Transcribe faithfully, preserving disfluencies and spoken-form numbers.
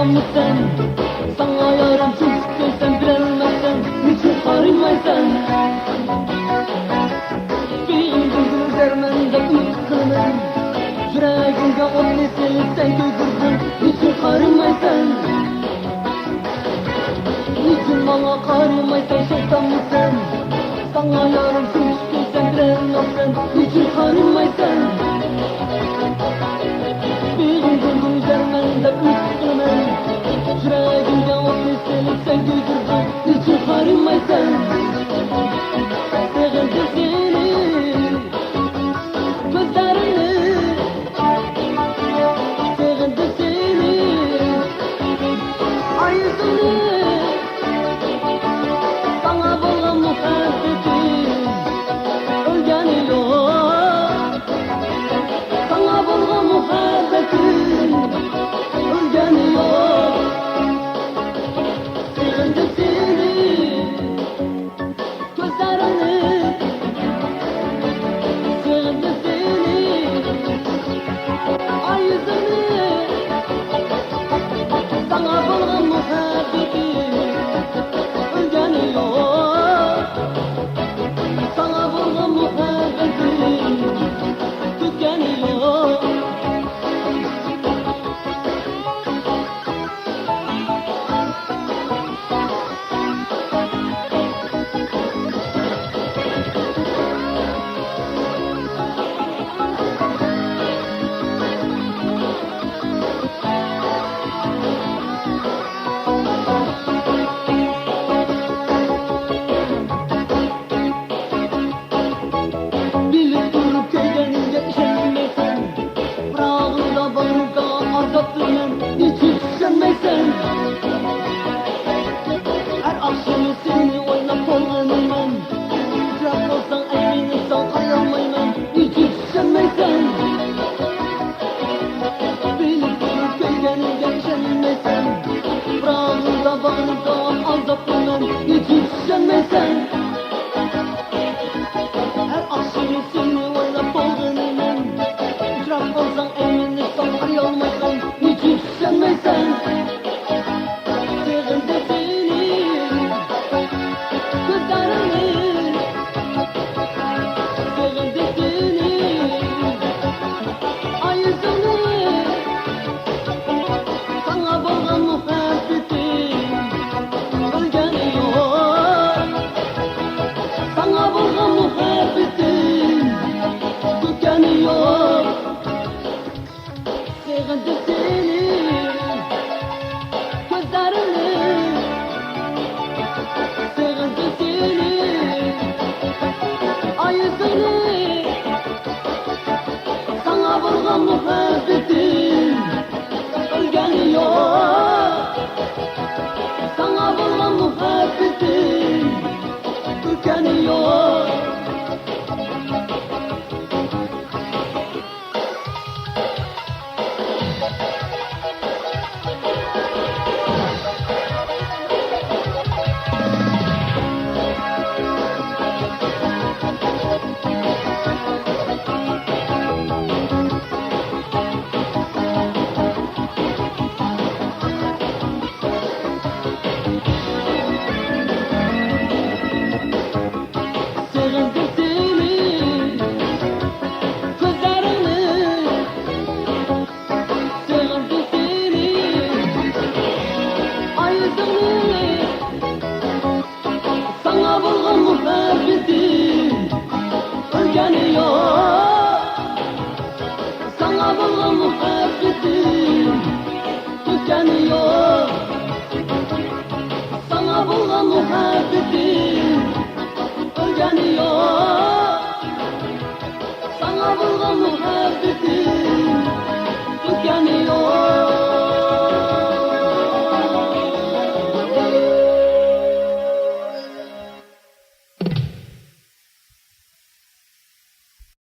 سەن، ساڭا يارام چۈشۈپ كەلسەم بىلەلمەپسەن، نېچۈن قارىمايسەن؟ بېيىڭدىن گۈل ئۈزەرمەن دەپ ئۈمىد قىلىمەن. يۈرەكىمگە ئوتنى سېلىپ سەن كۆيدۈردۈڭ، نېچۈن قارىمايسەن؟ نېچۈن ماڭا قارىمايسەن، شەيتانمۇ سەن؟ ساڭا يارام سېلىپ كەلسەم بىلەلمەپسەن، نېچۈن قارىمايسەن؟ بېيىڭدىن گۈل ئۈزەرمەن دەپ ئۈمىد قىلىمەن. يۈرەكىمگە ئوتنى سېلىپ سەن كۆيدۈردۈڭ، نېچۈن قارىمايسەن؟ سېغىندىم سېنى، كۆزلىرىڭنى، سېغىندىم سېنى، ئاي يۈزۈڭنى. ساڭا بولغان مۇھەببىتىم ئۆلگەنى يوق. ساڭا بولغان مۇھەببىتىم ئۆلگەنى يوق. سېغىندىم سېنى، كۆزلىرىڭنى، سېغىندىم سېنى، ئاي يۈزۈڭنى. ساڭا بولغان مۇھەببىتىم ئۆلگەنى يوق. ساڭا بولغان مۇھەببىتىم تۈگىگەنى يوق. بىلىپ تۇرۇپ كۆيگىنىڭگە ئىشەنمەيسەن. پىراغىڭدا باغرىمغا ئازابلىنىمەن، نېچۈن چۈشەنمەيسەن؟ ھەر ئاخشىمى سېنى ئويلاپ تولغىنىمەن. ئۇچراپ قالساڭ ئەيمىنىپ ساڭا قارايالمايمەن، نېچۈن چۈشەنمەيسەن؟ بىلىپ تۇرۇپ كۆيگىنىڭگە ئىشەنمەيسەن. پىراغىڭدا باغرىمغا ئازابلىنىمەن، نېچۈن چۈشەنمەيسەن؟ ھەر ئاخشىمى سېنى ئويلاپ تولغىنىمەن. ئۇچراپ قالساڭ ئەيمىنىپ ساڭا قارايالمايمەن، نېچۈن چۈشەنمەيسەن؟ سېغىندىم سېنى، كۆزلىرىڭنى، سېغىندىم سېنى، ئاي يۈزۈڭنى. ساڭا بولغان مۇھەببىتىم ئۆلگەنى يوق. ساڭا بولغان مۇھەببىتىم تۈگىگەنى يوق. سېغىندىم سېنى، كۆزلىرىڭنى، سېغىندىم سېنى، ئاي يۈزۈڭنى. ساڭا بولغان مۇھەببىتىم ئۆلگەن يوق. ساڭا بولغان مۇھەببىتىم ئۆلگەن يوق. سېغىندىم سېنى، كۆزلىرىڭنى، سېغىندىم سېنى، ئايدىڭنى. ساڭا بولغان مۇھەببىتىم ئۆلگەن يوق. ساڭا بولغان مۇھەببىتىم ئۆلگەن يوق. ساڭا بولغان مۇھەببىتىم ئۆلگەن يوق. ساڭا بولغان مۇھەببىتىم